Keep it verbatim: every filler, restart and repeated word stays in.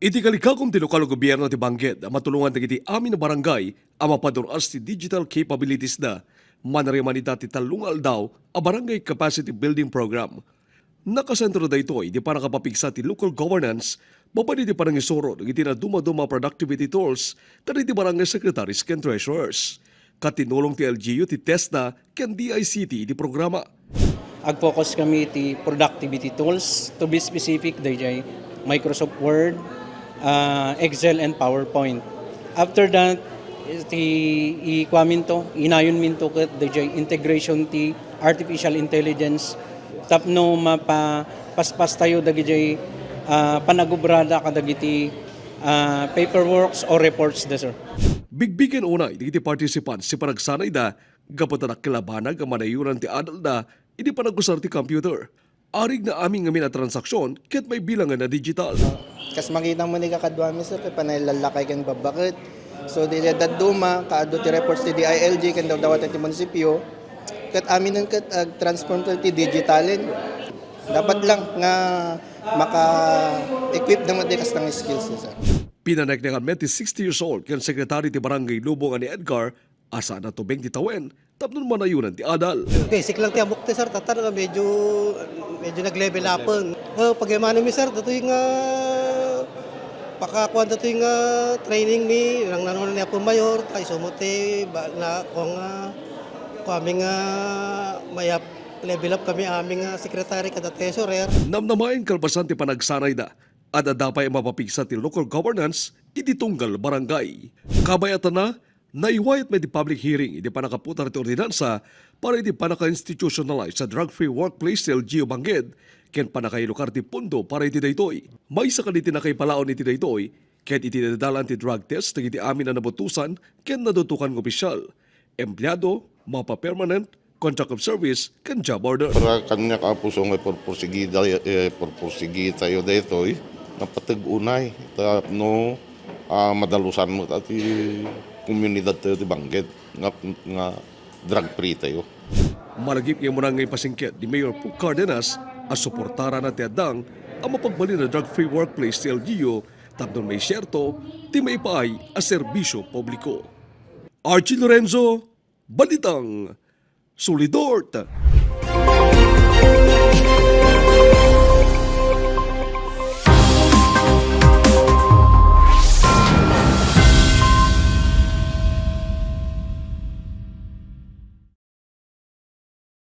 Iti kalikagum ti lokal a gobierno ti Bangged a matulongan dagiti amin a barangay a mapadur-as ti digital capabilities da, manariman ita ti tallo nga aldaw a Barangay Capacity Building Program. Nakasentro daytoy iti pannakapapigsa ti local governance babaen iti panangisuro dagiti nadumaduma a productivity tools kadagiti barangay secretaries ken treasurers. Katinulong ti L G U ti TESDA ken D I C T iti programa. Ag-focus kami iti productivity tools, to be specific, dayjay Microsoft Word, ah, Excel, and PowerPoint. After that, iti ikuaminto, inayonminto ket dayjay integration ti artificial intelligence tapno mapapaspastayo dagijay, ah, panagubrada kadagiti, ah, paperworks or reports da, sir. Bigbigen unay dagiti participants ti panagsanayda gapu ta dakkel a banag a manayonan ti adalda idi panagusar ti computer. Arig na amin ngamin a transaksion ket maibilangan a digital. Kas makita mo ni kakaduami, sir, ket panay lallakay ken babbaket. So, di dadduma, kaadu ti reports ti D I L G ken dawdawatan ti munisipyo. Ket aminen ket ag-transform ti digitalen. Dapat lang nga maka-equip da met di kasta nga skills, sir. Pinaneknekan met ti sixty years old ken secretary ti Barangay Lubong a ni Edgar a saan a tubeng ti tawen tapno manayonan ti adal. Basic lang ti ammok ti, sir, tatta nga medyo, medyo nag-level up-en. Eh, pagayamano mi, sir, datoy nga pakakuan datoy nga training mi, nang nanuna ni Apo Mayor, ta isu met ti ba, na, kuan nga, kuan mi nga mayap-level up kami amin nga secretary kada treasurer. Namnamaen kalpasan ti panagsanayda, ad-adda pay a mapapigsa ti local governance iti tunggal barangay. Kabayatana, naiwayat met ti public hearing iti pannakaputar ti ordinansa para iti pannaka-institutionalize a drug-free workplace ti L G U Bangged ken pannakailukar ti pondo para iti daytoy. Maysa kadagiti nakaipalaon iti daytoy ket iti dadalan ti drug test dagiti amin a nabutosan ken nadutokan nga opisyal, empleado, mapa-permanent, contract of service, ken job order. Para kaniak, Apo, so nga purpursigi da-, eh, purpursigi tayo daytoy, napateg unay tapno, ah, madalusan met ti komunidad tayo ti Bangged nga, nga drug free tayo. Malagip nga umuna nga ipasingked ni Mayor Pug Cardenas a suportarana ti addang a mapagbalin a drug-free workplace ti L G U tapno maisierto ti maipaay a serbisyo publiko. Archie Lorenzo, Balitang Solidort.